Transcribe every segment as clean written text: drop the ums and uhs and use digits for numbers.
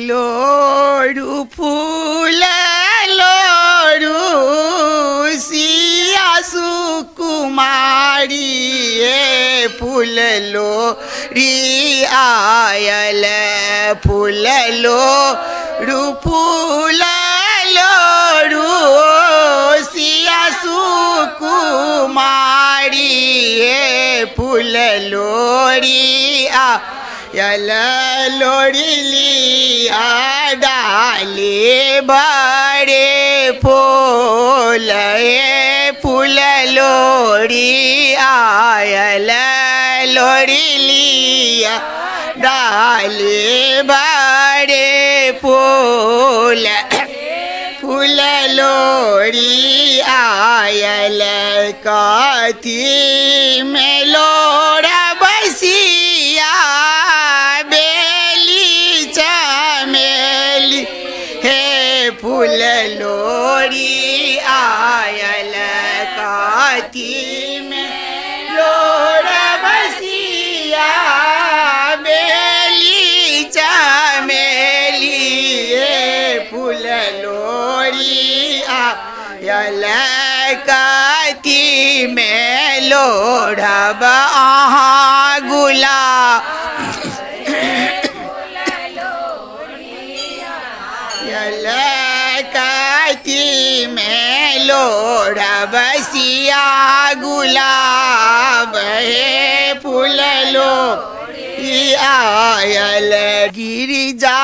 लोरू फूल लोरू सिया सुकुमारी ए फूल लोरी आयल फूल लोरू फूल लोरू सिया सुकुमारी ए फूल लोरी आयल लोरी लिया डाली बड़े फूल ए फूल लोरी आयल लोरी लिया डाली बड़े फूल फूल लोरी आयल कथी में लोरा बसिया बेली चमेली हे फूल लोरी आयल कथी में लोरा बसिया बेली चमेली हे फूल लोरी आयल कथी में लोढ़ब अहाँ गुलाब कथी में लोढ़ब सिया गुलाब हे फूल लोरी आयल गिरिजा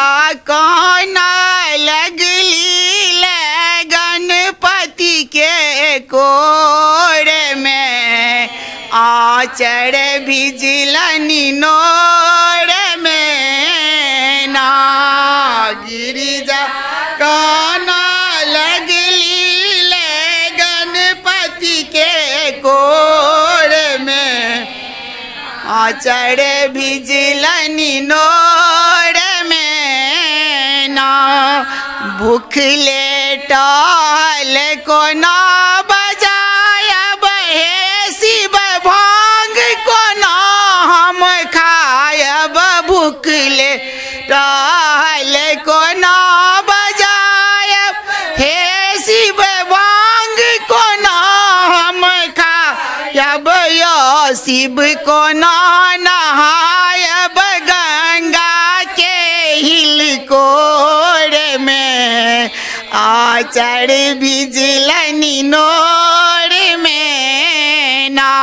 कोना लगली ले गणपति के कोर में आचर भिजलनी नोर में ना गिरिजा कोना लगली ले गणपति के कोर में आचर भिजलनी नोर में ना भूख ले टाल कोना बजायब हे शिव भांग कोना हम खायब भूख ले टाल कोना बजायब हे शिव भांग कोना हम खायब यो शिव कोना नहायब गंगा के हिलकोर में आचर भिजलनी नोर में ना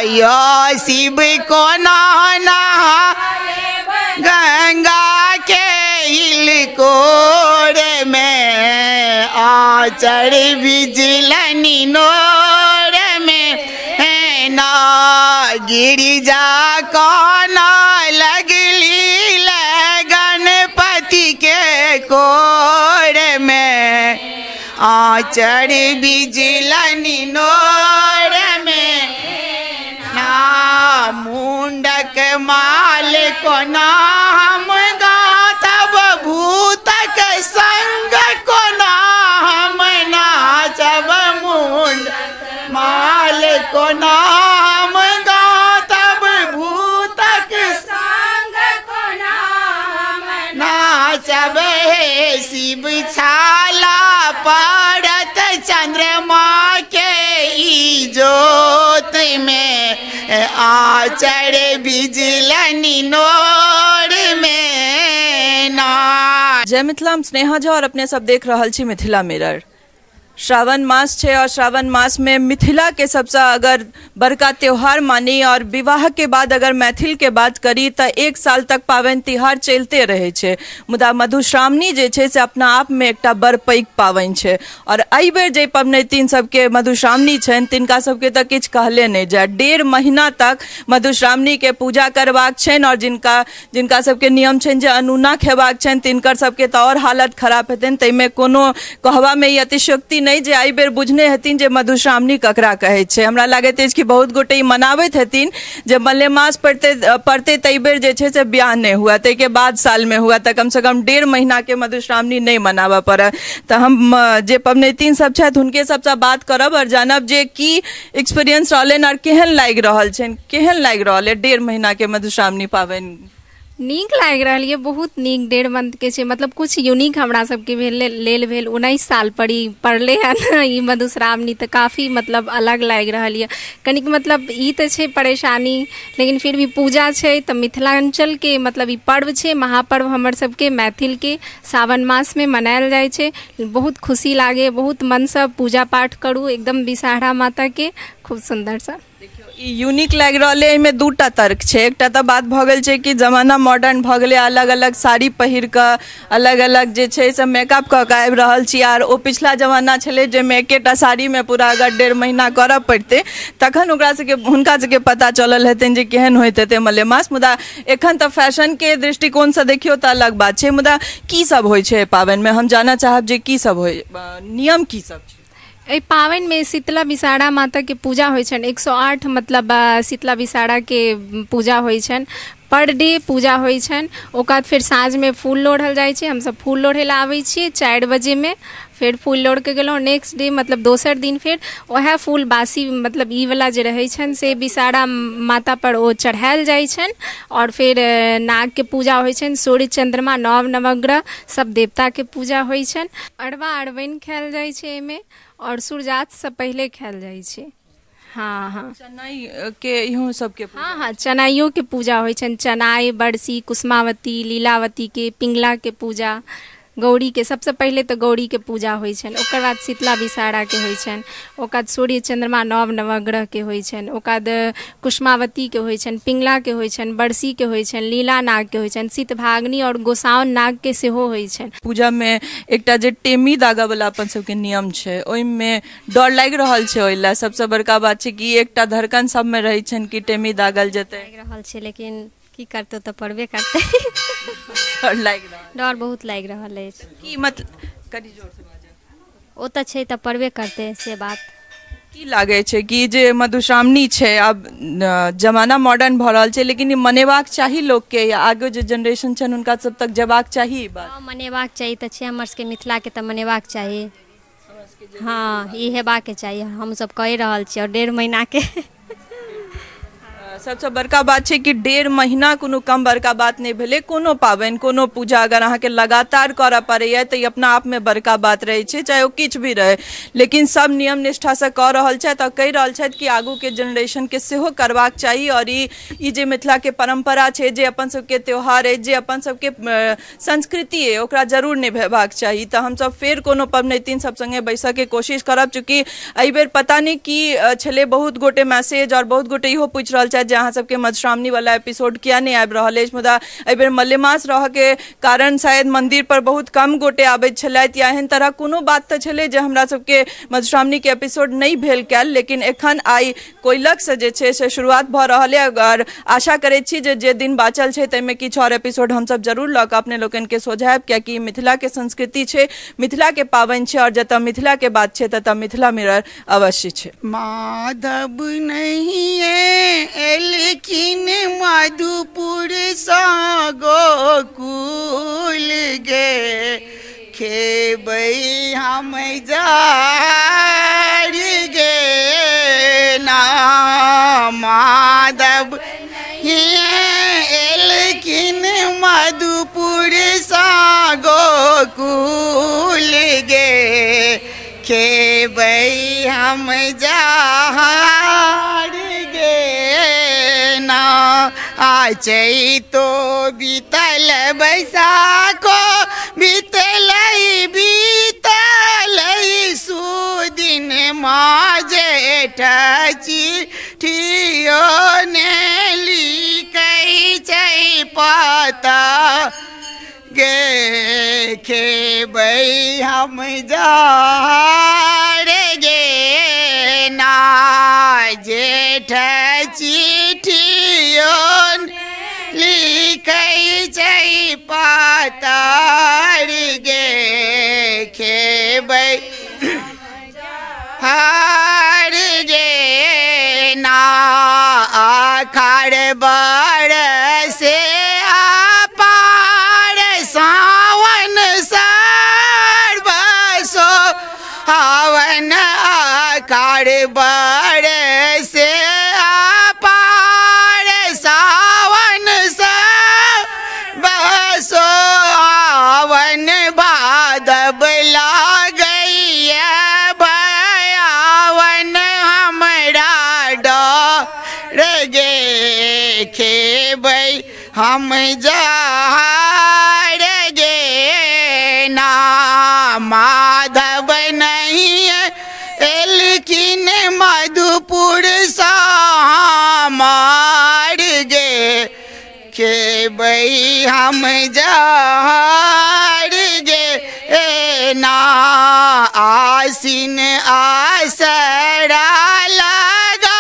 यो शिव कोना नहायब गंगा के हिलकोर में आचर भिजलनी नोर में ना गिरिजा कोना लगली ले गणपति के कोर में आचर बिजलनी नोर में ना मुंडक माल कोना हम गातब भूतक संग कोना हम नाचब मुंड माल कोना हम गातब भूतक संग कोना हम नाचब हे शिव छाला पड़त चंद्रमा के जोत में आचर बिजलनी नोर में ना। जय मिथिला, हम स्नेहा झा और अपने सब देख रहल छी मिथिला मिरर। श्रावण मास छे और श्रावण मास में मिथिला के सबसे अगर बड़का त्योहार मानी और विवाह के बाद अगर मैथिल के बात करी तो एक साल तक पावन तिहार चलते रहे छे, मुदा मधुश्रावणी जे छे से अपना आप में एकटा बड़ पैघ पावन छे। और एहि बेर जे पबनैतिन सबके मधुश्रावणी छनि तिनका सबके तऽ किछु कहले नहीं जाय। 1.5 महीना तक मधुश्रावणी के पूजा करबाक छनि और जिनका जिनका सबके नियम छनि जे अनूना खेबाक छनि तिनकर सबके तऽ और हालत खराब हेतनि। ताहिमे कोनो कहबा में ई अतिशयोक्ति नहीं जे एहि बेर बुझने हेथिन जे मधुश्रावणी ककरा कहै छै। हमरा लागैत अछि कि बहुत गोटे ई मनाबैत हेथिन जे मलेमास पड़ते पड़ते ताहि बेर जे छै से ब्याह नहि हुआ, ताहिके बाद साल में हुआ, तऽ कमसँ कम 1.5 महीना के मधुश्रावणी नहीं मनाबऽ पड़त। तऽ हम जे पबनैतिन सब छथि हुनके सबसँ बात करब और जानब जे की एक्सपीरियंस रहलनि और केहन लागि रहल छनि, केहन लागि रहल है 1.5 महीना के मधुश्रावणी पाबनि। नीक लागि रहल यऽ, बहुत नीक। 1.5 मंथ के छै, मतलब कुछ यूनिक हमरा सबके भेल लेल भेल। 19 साल पर ई पड़लै हन ई मधुश्रावणी, तऽ काफी मतलब अलग लागि रहल यऽ कनिक। मतलब ई तऽ छै परेशानी, लेकिन फिर भी पूजा छै तऽ मिथिलाञ्चलके मतलब ई पर्व छै, महापर्व हमर सबके मैथिलके सावन मासमे मनायल जाइ छै। बहुत खुशी लागे, बहुत मनसँ पूजा पाठ करू एकदम विषहरा माताके खूब सुन्दरसँ। ई यूनिक लागि रहल है, एहिमे दूटा तर्क छै। एकटा तऽ बात भऽ गेल छै कि जमाना मॉडर्न भऽ गेलै, अलग अलग साड़ी पहिर कऽ अलग अलग जे छै से मेकअप कऽ कऽ आबि रहल छी, आर ओ पिछला जमाना छलै जाहिमे एकेटा साड़ीमे पूरा अगर 1.5 महीना करऽ पड़तै तखन ओकरा सबके हुनका सबके पता चलल हेतनि जे केहन होइत हेतै मलेमास। मुदा एखन तऽ फैशनके दृष्टिकोणसँ देखियौ तऽ अलग बात छै। मुदा की सब होइ छै पाबनिमे, हम जानऽ चाहब जे की सब होइ, नियम की सब छै? एहि पाबनिमे शीतला विषहरा माताके पूजा होइ छनि। 108 मतलब शीतला विषहराके पूजा होइ छनि, पर डे पूजा होइ छनि। ओकर बाद फेर साँझमे फूल लोढ़ल जाइ छै, हमसब फूल लोढ़ै लए आबै छियै 4 बजेमे, फेर फूल लोढ़ के गेलहुँ। नेक्स्ट डे मतलब दोसर दिन फेर वएह फूल बासी मतलब ई वाला जे रहै छनि से विषहरा माता पर ओ चढ़ायल जाइ छनि। और फेर नागके पूजा होइ छनि, सूर्य चंद्रमा नव नवग्रह सब देवताके पूजा होइ छनि। अरबा अरबनि खायल जाइ छै एहिमे, और सूर्यास्तसँ पहिले खायल जाइ छै। हाँ हाँ, चनाई के इहो सबके? हाँ हाँ, चनाइयो के पूजा होइ छनि। चनाई, बरसी, कुसुमावती, लीलावती के, पिंगला के पूजा, गौरी के, सबसँ पहिले तऽ गौरी के पूजा होइ छनि, ओकर बाद शीतला विषहरा के होइ छनि, ओकर बाद सूर्य चंद्रमा नव नवग्रह के होइ छनि, ओकर बाद कुसुमावती के होइ छनि, पिंगला के होइ छनि, बरसी के होइ छनि, लीला नाग के होइ छनि, शीतभाग्नि और गोसाउन नाग के सेहो होइ छनि। पूजामे एकटा जे टेमी दागा वाला अपन सबके नियम छै, ओहिमे डर लागि रहल छै। ओहि लए सबसँ बड़का बात छै कि एकटा धड़कन सबमे रहै छनि कि टेमी दागल जेतै। लागि रहल छै, लेकिन की करतै, तऽ पड़बे करतै। डर लागि रहल? डर बहुत लागि रहल अछि। की मतलब, कनि जोर से बाजू। ओ तऽ छै तऽ पड़बे करतै से बात। की लागै छै कि जे मधुश्रावणी छै, आब जमाना मॉडर्न भऽ रहल छै, लेकिन ई मनेबाक चाही लोकके, या आगू जे जनरेशन छनि हुनका सब तक जेबाक चाही ई बात? हँ, मनेबाक चाही तऽ छै, हमर सबके मिथिलाके तऽ मनेबाक चाही। हँ, ई हेबाक चाही, हमसब कहि रहल छी। और 1.5 महीनाके सबसँ बड़का बात छै कि 1.5 महीना कोनो कम बड़का बात नहि भेलै। कोनो पाबनि, कोनो पूजा अगर अहाँके लगातार करऽ पड़ैया तऽ ई अपना आपमे बड़का बात रहै छै, चाहे ओ किछु भी रहै, लेकिन सब नियम निष्ठासँ कऽ रहल छथि आओर कहि रहल छथि कि आगूके जेनरेशनके सेहो करबाक चाही। आओर ई जे मिथिलाके परम्परा छै, जे अपन सबके त्योहार अछि, जे अपन सबके संस्कृति अइ, ओकरा जरूर निभेबाक चाही। तऽ हमसब फेर कोनो पबनैतिन सब सङ्गे बैसऽके कोशिश करब, चूँकि एहिबेर पता नहि की छलै, बहुत गोटे मैसेज आओर बहुत गोटे इहो पूछि रहल छथि जे अहाँ सबके मधुश्रावणी वाला एपिसोड किया नहि आबि रहल अछि। मुदा एहिबेर मलेमास रहऽके कारण शायद मंदिर पर बहुत कम गोटे आबैत छलथि, या एहन तरह कोनो बात तऽ छलै जे हमरा सबके मधुश्रावणीके एपिसोड नहि भेल कयल। लेकिन एखन आइ कोइलखसँ जे छै से शुरुआत भऽ रहल अइ, आओर आशा करैत छी जे जे दिन बाँचल छै ताहिमे किछु आओर एपिसोड हमसब जरूर लऽ कऽ अपने लोकनिके सोझायब, कियाकि मिथिलाके संस्कृति छै, मिथिलाके पाबनि छै, आओर जतऽ मिथिलाके बात छै ततऽ मिथिला मिरर अवश्य छै। माधव नहीं एलखिन मधुपुर सँ गोकुल गे, खेबै हम जार गे ना। माधव एलखिन मधुपुर सँ गोकुल गे, खेबै हम जार गे ना। चैतो बीतल बैसाखो बीतल बीतल सुदिन माँ जेठ चिठियो ने लिखै छै पता गे, खेबै हम जार गे ना। जेठ चिठियो लिखै छै पातर गे, खेबै हार गे ना। आखाड़ बरसे अपार सावन सर्वसो हवन, आखाड़ बरसे अपार सावन जहार गे ना। माधव नहीं एलखिन मधुपुर सामार गे खेबै हम जहार गे ना। आसिन आसरा लगा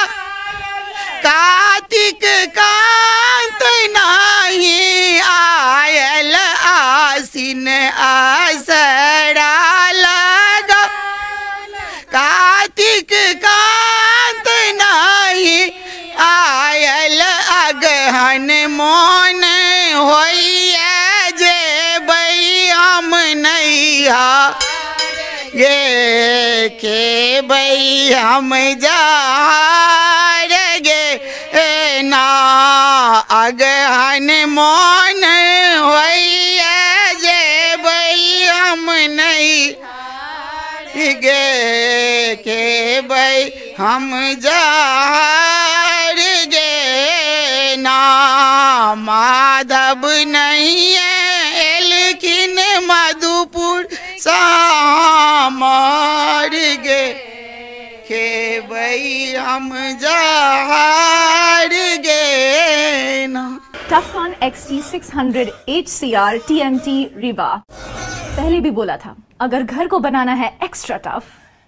कार्तिक कांत नहीं आयल, आसिन आसरा लगा कार्तिक कांत नहीं आयल, अगहन मोन होइए जेबै हम नैहा गे खेबै हम जहार गे ना। अगहन मोन होइए जेबै हम नैहा गे खेबै हम जहार गे ना। माधव नहीं एलखिन मधुपुर सामार गे खेबै हम जहार गे ना। Tufcon XT600 HCR TMT Rewa. पहले भी बोला था, अगर घर को बनाना है एक्स्ट्रा टफ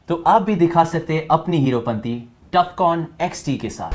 तो आप भी दिखा सकते हैं अपनी हीरोपंती टफकॉन XT के साथ।